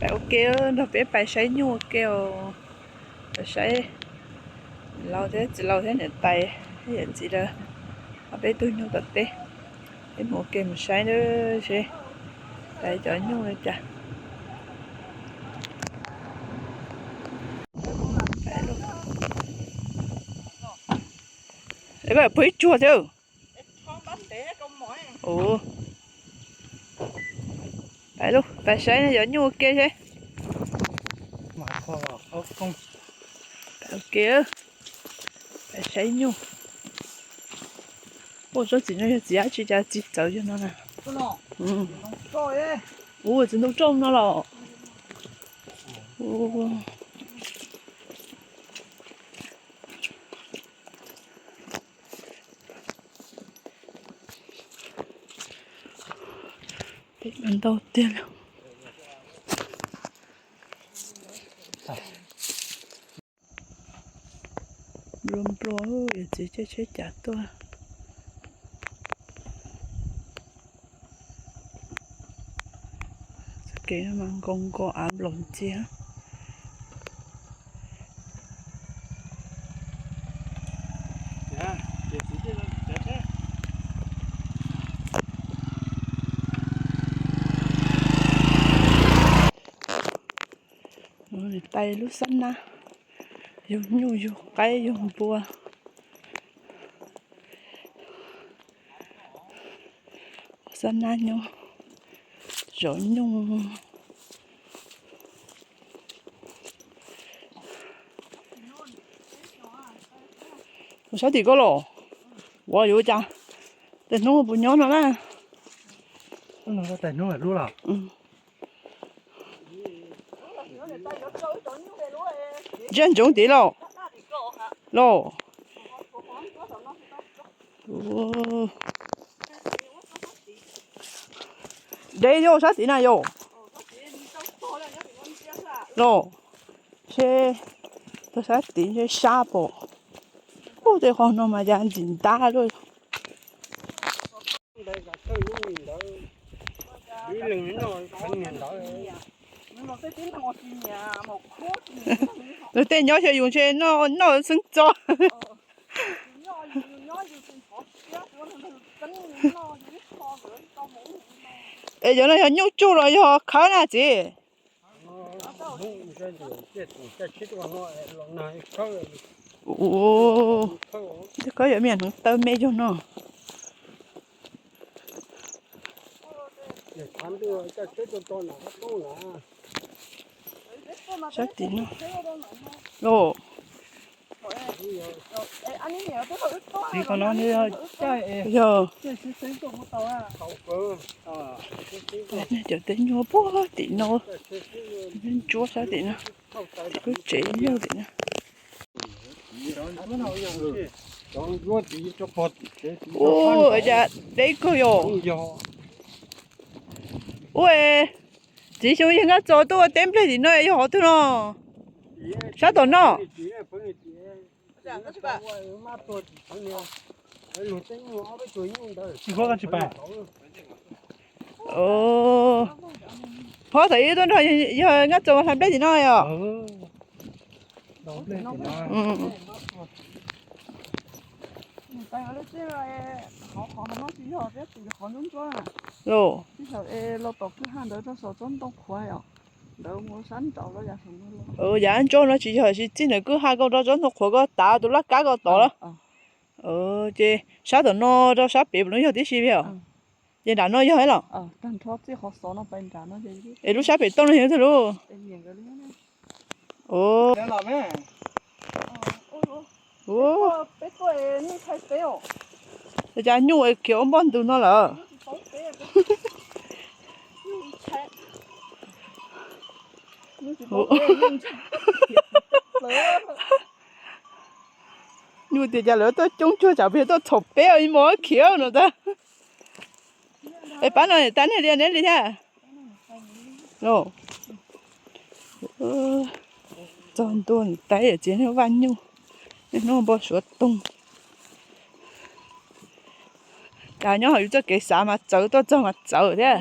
Pais ua ke, nrog peb pais saib nyuj ua ke os. Pais saib laus thiab txiv laus thiab niam tais thiab yawm txiv lawv ob peb tug nyuj tom teb. Peb mus ua ke mus saib na, seb pais cov nyuj li cas. Koj puag ib tsuag thiab. Pais saib cov nyuj ua ke seb. Pais ua ke, pais saib nyuj. Ua tsob txiv no yog txiv dab tsi cas txiv txawv yog no na. Ua txiv ntoo roj no los. Ntau tiag li. Nplua nplua, yawm txiv caij tsheb cav tuaj. Txoj kev mas nkaus nkaus av nplaum ntxiag. Tais lub xab nab, yug nyuj yug qaib yug npua. Xab nab nyob zov nyuj. Mus sab tim koj los. Ua yuav cas, tes hnub puas nyob no na? Ntsia ntsoov tid lauj. Lauj. Deb yog sab tid na yom. Los, seb, tuaj sab tid seb sab pom. Ub, tej qhov no mas cas ntxim ntab luaj. Lawv tej nyob xyaw yus ntshe noj xeeb txob. Es cov no yog nyuj tsuj los yog khawb na txiv? Ua, khawb yuav me hneev taw me yog no. Sab tim no. Los. Txiv, qhov no yog, cov tej nyuag puag tim no, ntsuab sab tim no, lub tsev nyuj tim no. Ua cas deb kawg yom. Ua, txiv xyoo yawg Nkaj Txos tuaj ua teb nplej tim no yog qhov twg no? Sab tom no. Qhov thaum ub tuaj nrog yawg Nkaj Txos hla nplej tim no yom. Los, yav ntsoog no tsis yog, tsis txij ntawm kwj ha koj rau tsob ntoo qhuav koj tav tus laj kab koj tod los. Ces sab tom no rau sab pem no yog tib si li os. Ces nram no yog los? Es lub sab pem toj no yog twg lub? Ua cas nyuj khiav ua npoj ntug no lawm? Nyuj tias cas lawv tuaj coob cuag tsam peb tuaj txhaum peb ib hmos khiav no ntag. Es pab no niam tais neb li neb li thiab? Txog ntua niam tais yawm txiv neb vaj nyuj, niaj hnub npau suav toog. Cas nyob hauv yus txoj kev xav mas txawv, tuaj txog mas txawv thiab.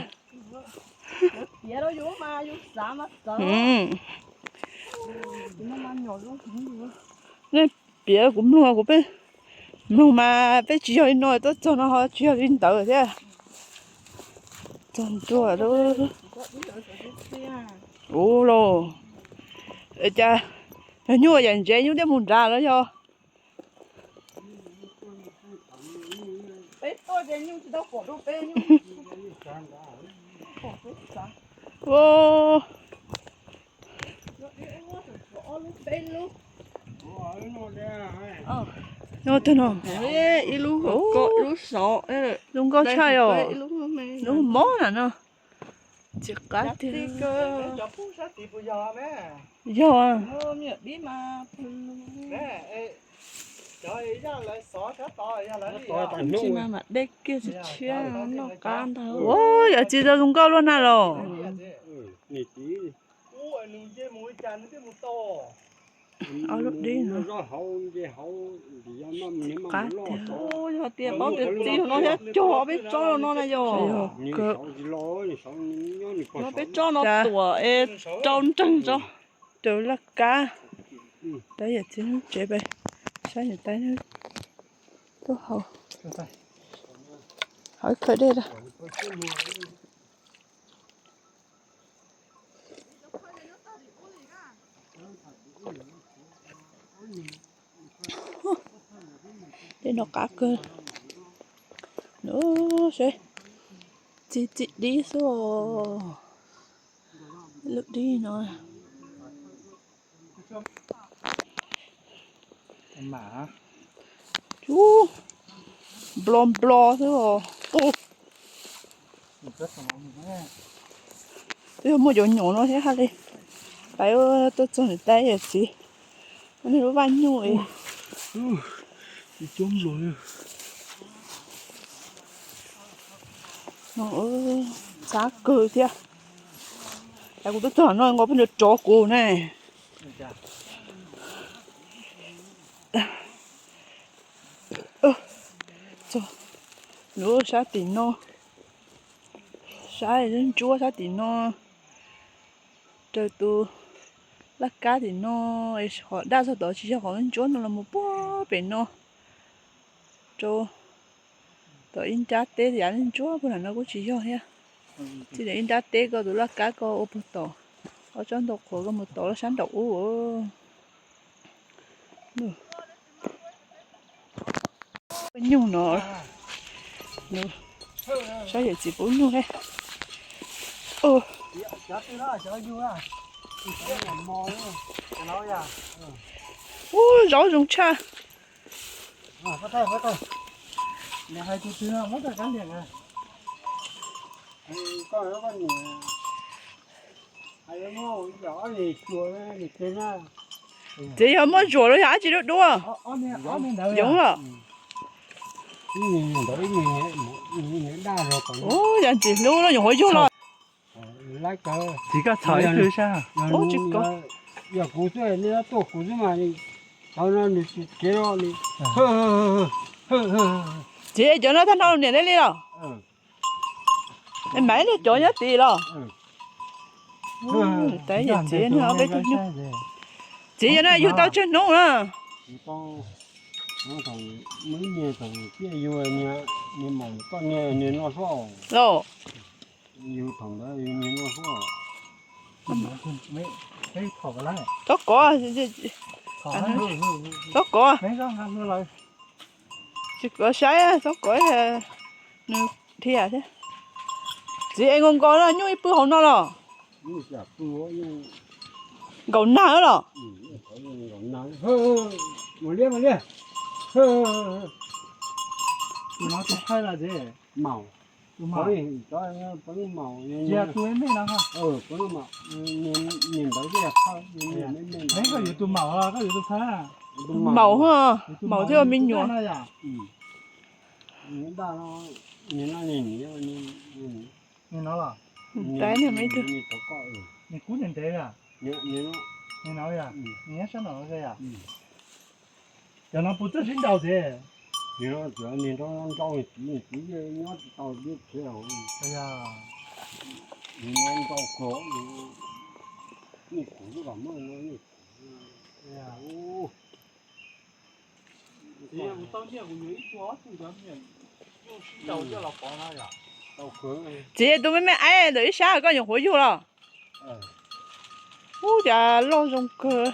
Nej piav kuv mloog, kuv peb mloog mas peb tsis yog li no, tuaj txog no ho tsis yog li ntawd thiab. Txog ntua ub los, cas yog nyuj yam ntsev nyuj thiaj mus nrad los yog. Ub, no, ib lub, lub saud, zoo nkauj tshaj os, lub mob na no. Txiv qab tiag. Yog, tsis mas mam dej kiag tshiab tshiab noj qab ntag. Ua, yog txiv zoo nkauj luaj na los. Ob lub dib no. Qab tiag. Yog tias paub tias txiv no thiab cog peb tsob no na yog. Yog peb tsob no tuam es rau nreeg tso. Rau laj kab, tab yam txiv tsev pes, saib niam tais tuaj haus, haus ib khawv dej rau. Tej no qab kawg. Seb, txi txi dib xwb os. Lub dib no. Ub, nplo nplo xwb os. Twb yog muaj cov nyom no thiab haj li. Pais tuaj txog niam tais yawm txiv, nej lub vaj nyuj es. Ntxhab kawg thiab. Cas kuv twb txog no nkaus pheej rov kuv ne. Lub sab tim no, sab ntsuab sab tim no, raws tus laj kab tim no, qhov daj txog tod tsis yog qhov ntsuab no los mus puag pem no rau tom ib nrab teb, yav ntsuab puag nram no kuj tsis yog thiab. Txij ntawm ib nrab teb ko tus laj kab ko ua puag tom, ob tsob ntoo qhuav ko mus tom lub sab nraum ub. Nyuj no, saib yawm txiv pub nyuj ne. Ub, zaub zoo tshaj. Txiv yog muaj ntsuam los yog dab tsi dub dub? Yoov los? Ub, yog ntxim hlub los nyuam qhuav yug los. Txiv koj txhom ib tug sab. Ub, tsis kov. Yog kuv xwb, nej tuaj kuv xwb mas, thaum no nws tsis kev los li. Txiv cov no tag nrho niam thiaj li los? Mas ib niag cov nyob tid los? Txiv yog no yug tau tsawg hnub na? Los? Txhob kov, txhob kov. Tsis kov saib, txhob kov, nws dhia thiab. Txiv es nkaus nkaus no nyuj ib pw hauv no los? Nkaum nag los? Maum, maum thiab me nyuam. Tais niag me tug. Cov no puas txawj sib nraus txiv? Nws nrau nrau nws txiv, nws txiv nyob tsis tau li thiab. Txiv, tus me me aib ntawm ib sab koj nyuam qhuav yug los? Ub, cas loj zoo kawg.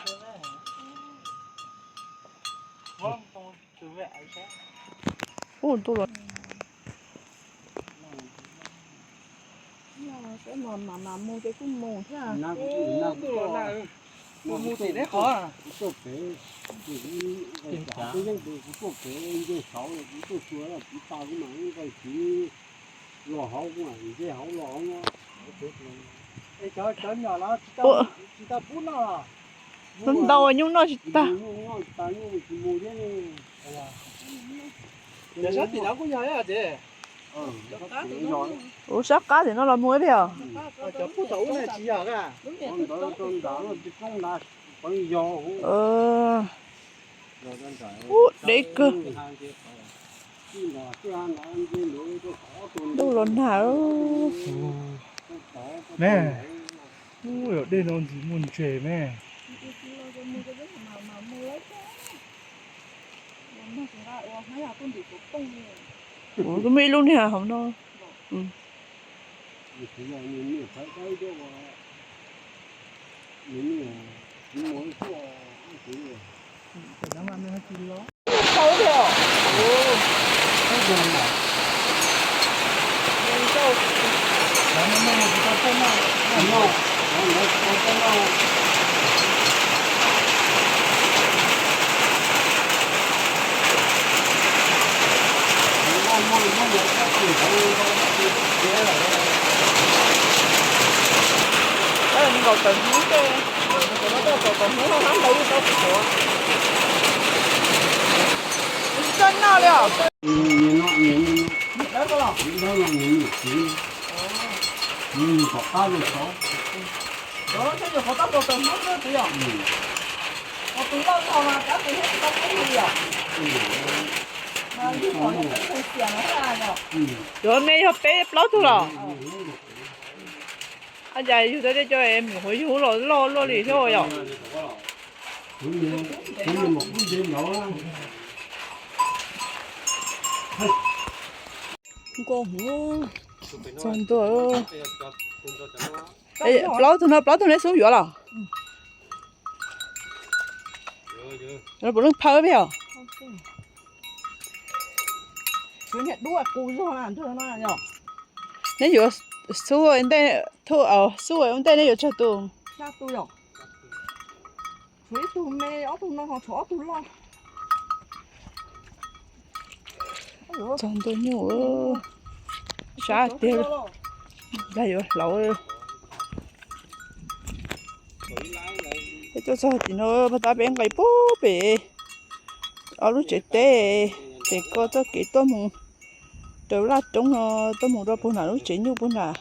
Ub, ntuj los. Mus tim neb qhov. Ntau nyuj noj tsis tag. Ua sab qab tim no los mus ib pliag. Ub, deb kawg. Ntuj los nag. Me, ub, dej no ntxim muaj ntses me. Kuv muaj ib lub niag hauv no. Nkaum tawm hnub tej, tawm hnub no hab ntawd tau tsis tau noj li os. Yuav me yog peb plaub tug los? Ab, cas yug tau tej co mus qhuav yug los loj luaj li thiab yom. Txog ntua. Plaub tug no, plaub tug neb xub yuav los? Puas leej phaw peb os? Neb yuav xub ntej, xub ua ntej neb yuav tsawg tus? Tshuav ib tug me, ob tug no ho tshuav ob tug loj. Txog ntua nyuj, sab tiag, dag yuav hlauv. Peb tuaj txog tim no, pab tab peb nqis puag pem ob lub tsev teb, ces koj txoj kev tuaj mus raws laj roob no, tuaj mus rau puag nram lub tsev nyuj puag nram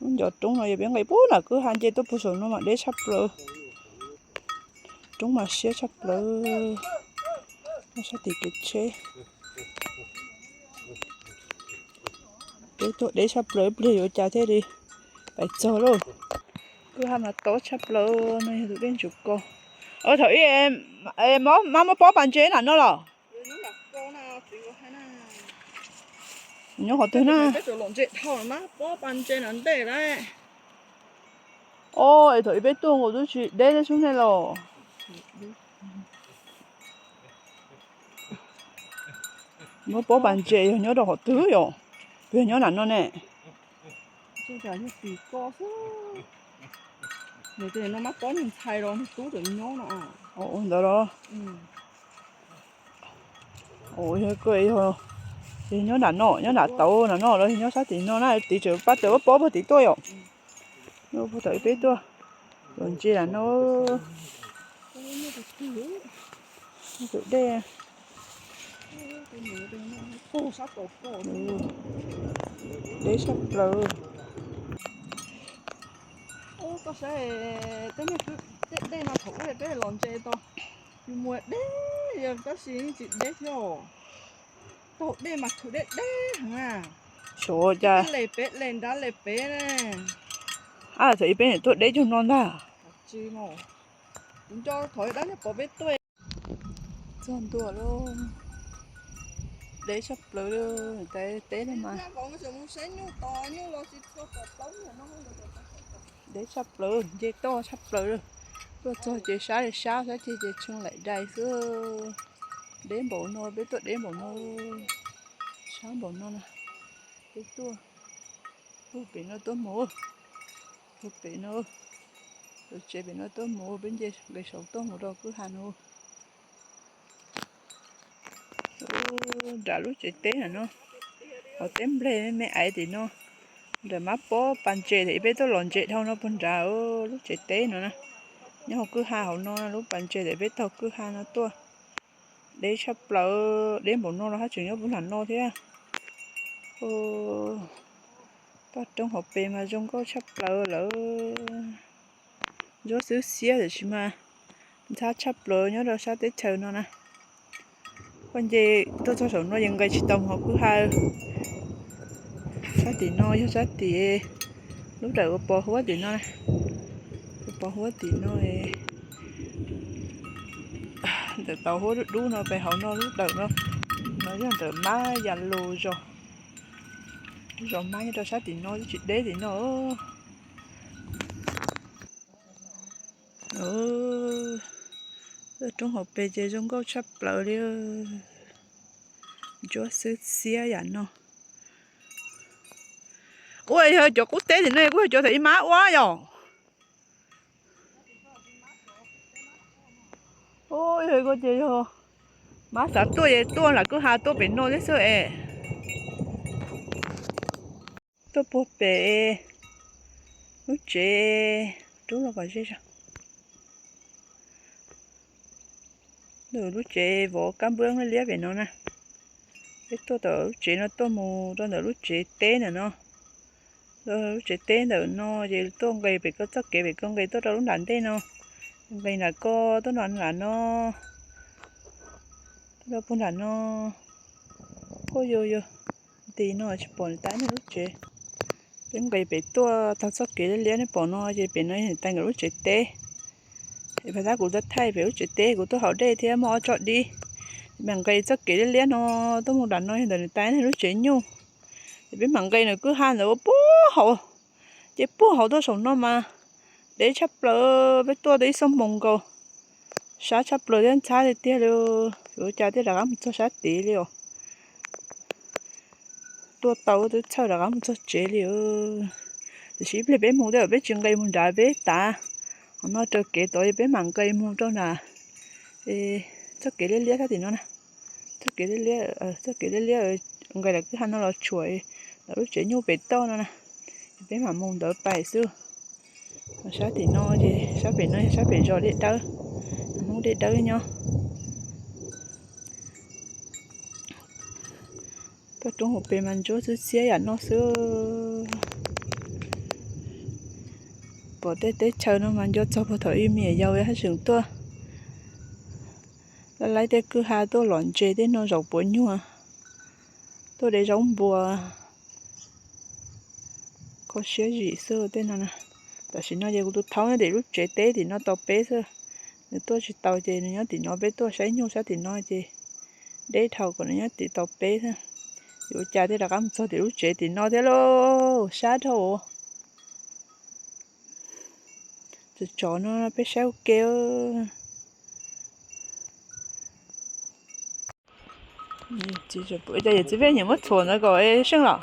lub ncov roob no, yog peb nqis puag nram kwj ha nce tuaj puag saum no mas deb tshaj plaws. Roob mas siab tshaj plaws. Sab tim kev tsheb, peb tuaj deb tshaj plaws, ib pliag yuav cas thiaj li pais txog lauj. Kwj ha mas tob tshaj plaws no, yog tus dej ntsuas ko. Thaum ub mab muab pob pas ntses nram no los? Nyob qhov twg na? Os, es thaum ub peb tuaj nkaus twb tsis deb tej xub nej los? Muab pob pas ntses yog nyob rau qhov twg yom? Puas yog nyob nram no ne? Ntawd los? Yog nyob nram no, nyob nram tauv nram no los yog nyob sab tim no na, tim tseem pab tawm pob pob puag tim tuaj yom? Nyob puag thaum ub peb tuaj los ntsia nram no. Tus dej deb tshaj plaws. Koj saib, tej dej no thaum ub peb los ntses tau, yus mus deb, tab sis yeej tsis deb thiab. Taug dej mas khwv deb deb heev na. Xyov cas le pem le nrad le pem ne. Ab, thaum ib peb niam tuaj deb cuag no ntag. Txog ntua lauj. Deb tshaj plaws li, teb no mas deb tshaj plaws, nce toj tshaj plaws li. Tuaj txog ces sab li sab, sab ceg ces tsheej laim dais xwb. Deb npaum no, peb tuaj deb npaum no, sab npaum no na. Peb tuaj, tuaj pem no tuaj mus, tuaj pem no, tuaj tsev pem no tuaj mus, peb nce nqis saud tuaj mus rau kwj ha no. Nram lub tsev teb no, hauv teb nplej me me aiv tim no, ntawm mab pob pas ntses tim peb tuaj los ntses dhau no puag nrad lub tsev teb no na. Nyob hauv kwj ha hauv no, lub pas ntses tim peb taug kwj ha no tuaj. Deb tshaj plaws, deb npaum no los haj tseem nyob puag nram no thiab. Toj roob hauv pes mas zoo nkauj tshaj plaws lawm. Ntsuab xwb xiab tiam sis mas ntxhab tshaj plaws nyob rau sab teb chaws no na. Koj nce tuaj txog saum no ces nqis tsis tau mus hauv kwj ha. Sab tim no yog sab tim lub dawm ua pos huab tim no, ua pos huab tim no. Ntawm tau huab dub dub no pem hauv no lub dawm no, no yog ntawm mab yas lus zos. Zos mab nyob rau sab tim no, tsis deb tim no. Toj roob hauv pes ces zoo nkauj tshaj plaws li. Ntsuab xwb xiab yam no. Ua yog cov qub teb tim no kuj yog cov thaum ib mab ua yom. Yog ko ces yog mab xav tuaj es tuaj lam kwj ha tuaj pem no thiab xwb es. Tuaj puag pem lub tsev rub los kom ze zog. Lub tsev vov kab npwb liab pem no na. Peb tuaj tom lub tsev no tuaj mus rau ntawm lub tsev teb ntawm no. Lub tsev teb ntawm no ces tuaj nqis pem ko txoj kev pem ko nqis tuaj rau lub nram ntej no. Nqis nram ko tuaj nram no. Tuaj rau puag nram no. Ua yog yog nti no tsis pom niam tais nej lub tsev. Peb nqis pem tuaj taug txoj kev liab liab nej pom no ces pem no yog niam tais nkawd lub tsev teb. Pab tab kuv tuaj thaij pem lub tsev teb, kuv tuaj haus dej thiab muaj ob tsob dib. Peb nqis txoj kev liab liab no tuaj mus nram no yog ntawm niam tais nej lub tsev nyuj. Ces peb mam nqis nram kwj ha ntawd ua puag hauv, ces puag hauv tuaj saum no mas deb tshaj plaws, peb tuaj tau ib xuab moos nkaus. Sab tshaj plaws thiab ntxhab tiag tiag li, yuav ua cas thiaj rov qab mus txog sab tid li os. Tuaj tau twb txhawj rov qab mus txog tsev li. Tiam sis ib pliag peb mus tej zaum peb tsis nqis mus nrad peb tav. Qhov no raws kev tod peb mam nqis mus rau nrad. Txoj kev liab liab sab tim no na. Txoj kev liab liab, txoj kev liab liab nqis lawm kwj ha no los tshuam lawv lub tsev nyuj pem toj no na. Peb mam mus ntawd pais xwb. Sab tim no ces sab pem no yog sab pem zos Dej Dawb, Hmoob Dej Dawb nyob. Toj roob hauv pes mas ntsuab xwb xiab yam no xwb. Pom tej teb chaws no mas nco txog puag thaum ib me nyuam yaus haj tseem tuaj laib laib tej kwj ha tuaj lom ntses tej no zaum puav nyuag, tuaj de zaub npua. Kho siab zim xwb tej no na. Tam sim no ces kuv tus thaub nyob tim lub tsev teb tim no tau peb xwb. Nws tuaj tsis tau ces nws nyob tim no, peb tuaj saib nyuj sab tim no ces deb dhau kom nws nyob tim tau peb xwb. Yuav ua cas thiaj rov qab mus txog tim lub tsev tim no thiab lauj, sab dhau. Tsov tsov no peb saib ua ke. Yawm txiv pheej nyiam muab txhuam ntawd kom seej los.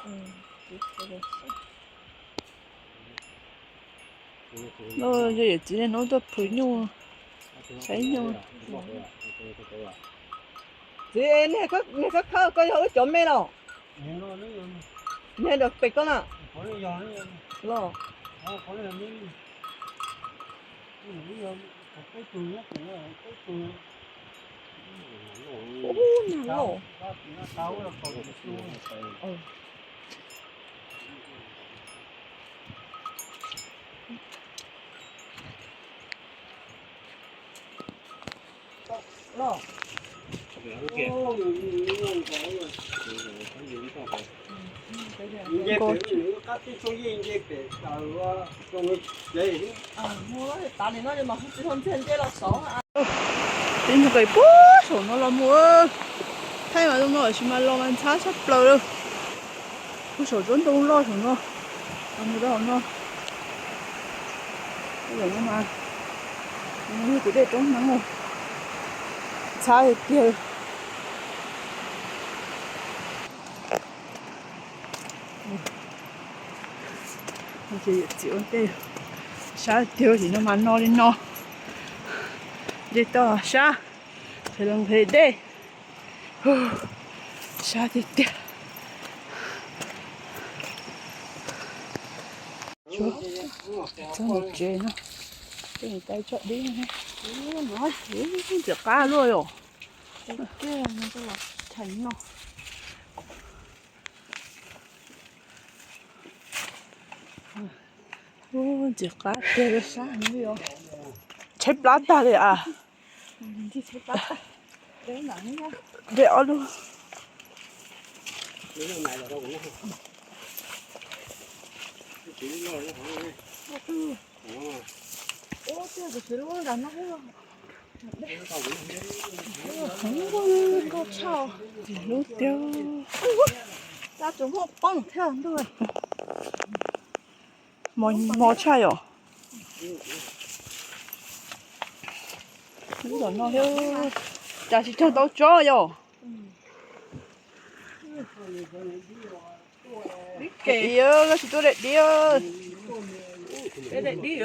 Yawm txiv niaj hnub tuaj plhws nyuj, saib nyuj. Txiv, niag khawb khawb koj yog wb cov me los? Niag ntawm pem koj na. Los. Ub, nag loj. Tib nqis puag saum no los mus, thaij mas zoo no tsis mas los mas ntxhab tshaj plaws lawm. Puag saum tsob ntoo loj saum no, los mus rau hauv no. Yog kuv dej roob hneev, ntxhab tiag tiag. Ces yawm txiv ua ntej, sab tiag tim no mas no li no. Nce toj sab, nqes los nqes dej, sab tiag tiag. Txog tsev no, tais tso dib, ntxim qab luaj yom. Ntxim qab tiag, tshaib plab tag li as. Dej ob lub. Nkauj tiag. Mos tshaj yom. Lub tom no thiab, cas tsis cog tau tsob yom. Dib, koj tsis tuaj daim dib.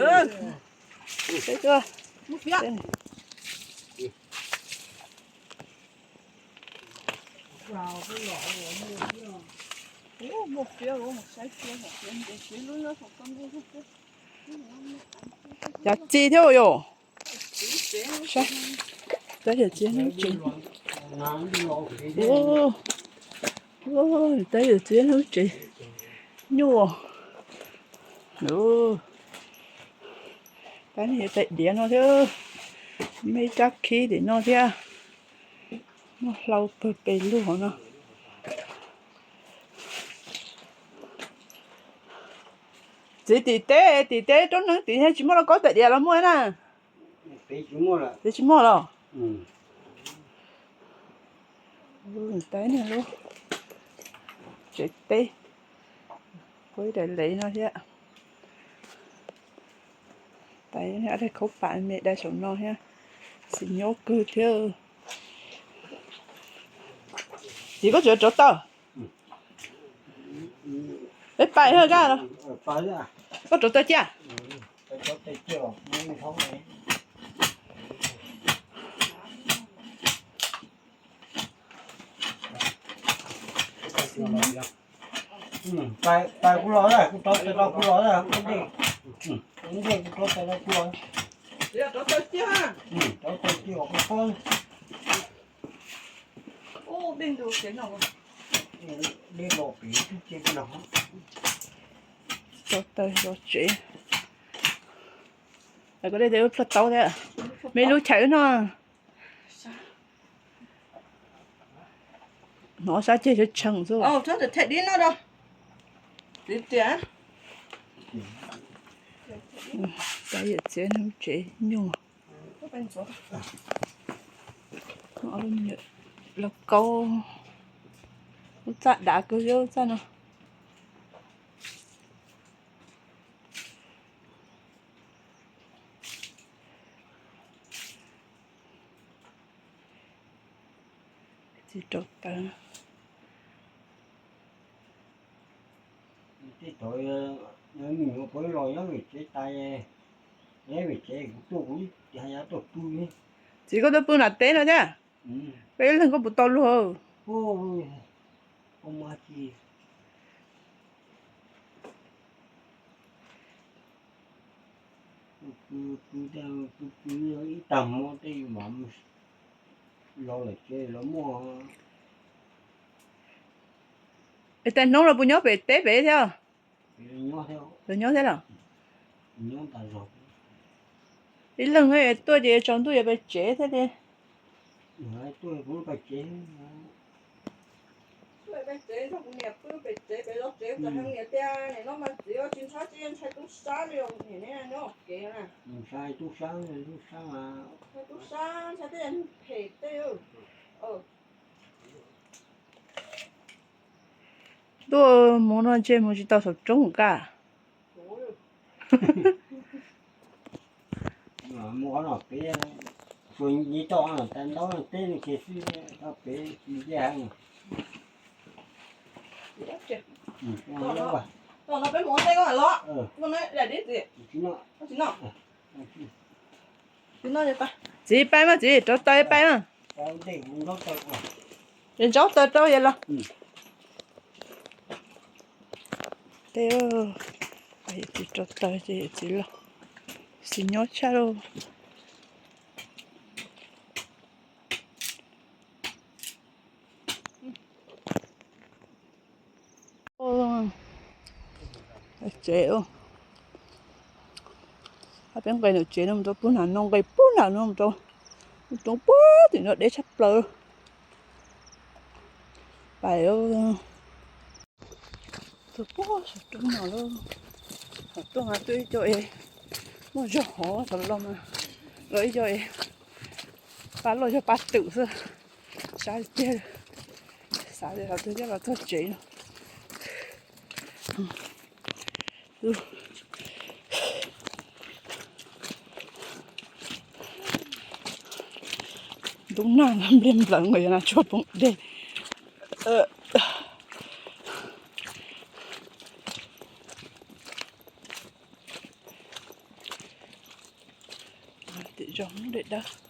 Cas txi thiab yom. Tab yawm txiv hnub tsev, tab yawm txiv hnub tsev nyuaj. Tab yawm tais diav no thiab, me rab khib tim no thiab, muaj hlau pawg pes lug hauv no. Txiv, tim teb, tim teb roob neeb tim tsis muaj lauj kaub tais diav los muaj na? Tsis muaj los? Tais niag lub tsev teb, kuj ib daim lev no thiab. Tais niag daim khaub pam me dai saum no thiab, xim nyob kawg thiab. Txiv, koj tseem rauv taws? Peb pais hab kaj los? Koj rauv taws cia. Pais kuv los, kuv rauv taws rau kuv los, kuv dej, kuv rauv taws rau kuv los. Rauv taws cia, kuv rauv. Dej los pem twb cia no. Rauv taws los tsev. Koj dej tes plhag tau thiab. Me lub chaw no. Hnov sab ceg tshee xwb. Tab yawm txiv hnub tsev nyuaj. Lauj kaub, lub txaj dav kawg li lub txaj no. Txiv rauv taws. Tej thaum me nyuam puav los nyob vim tsev tas, nyob vim tsev kuv tuaj kuv ib hais yav tuaj pw. Txiv, koj tuaj pw nram teb no thiab? Koj ib leeg koj puas tau luag? Pw, pw, pw ib tag hmo tej mam los lawm tsev los muaj. Es tais hnub los puas nyob pem teb pem thiab? Los nyob thiab los? Ib leeg tuaj ces tsaus ntuj yuav pais tsev thiab li. Peb tsev nrog kuv niam pw pem tsev pem zov tsev, txawm hais niam tias niam no mas txiv tsis ntshai, tsis ntshai tub sab li os, niam ne nyob kev na. Ntshai tub sab, tub sab mas. Ntshai tub sab, ntshai tej phem tej. Tuaj mus no ntshe mus tsis tau saum roob kab. Mus qhov no pem, tsuas nce toj tas ntaub teb no kiag xwb, toj pem tsis ncaj heev. Toj no peb mus ua ntej koj los, koj no daim dib txiv. Tsis noj. Txiv pais mas txiv, rauv taws pais mas. Ntsaub taws rau yawm los. Teb, yawm txiv rauv taws ces yawm txiv los, txiv nyob tshaj lauj. Tsev, peb nqes ntawm tsev no mus rau pub nram no, nqes pub nram no mus rau, roob puag tim no deb tshaj plaws. Pais, tuaj pub saum roob no lauj. Tuaj mas tuaj ib co es muaj zog hov, los mas los ib co es pab loj yog pab twm xwb. Sab tiag, xav tias xav twg thiaj los txog tsev no. Ntub nag nplig nplawv nqis na, tsuag poob dej. Tim zos Hmoob Dej Dawb.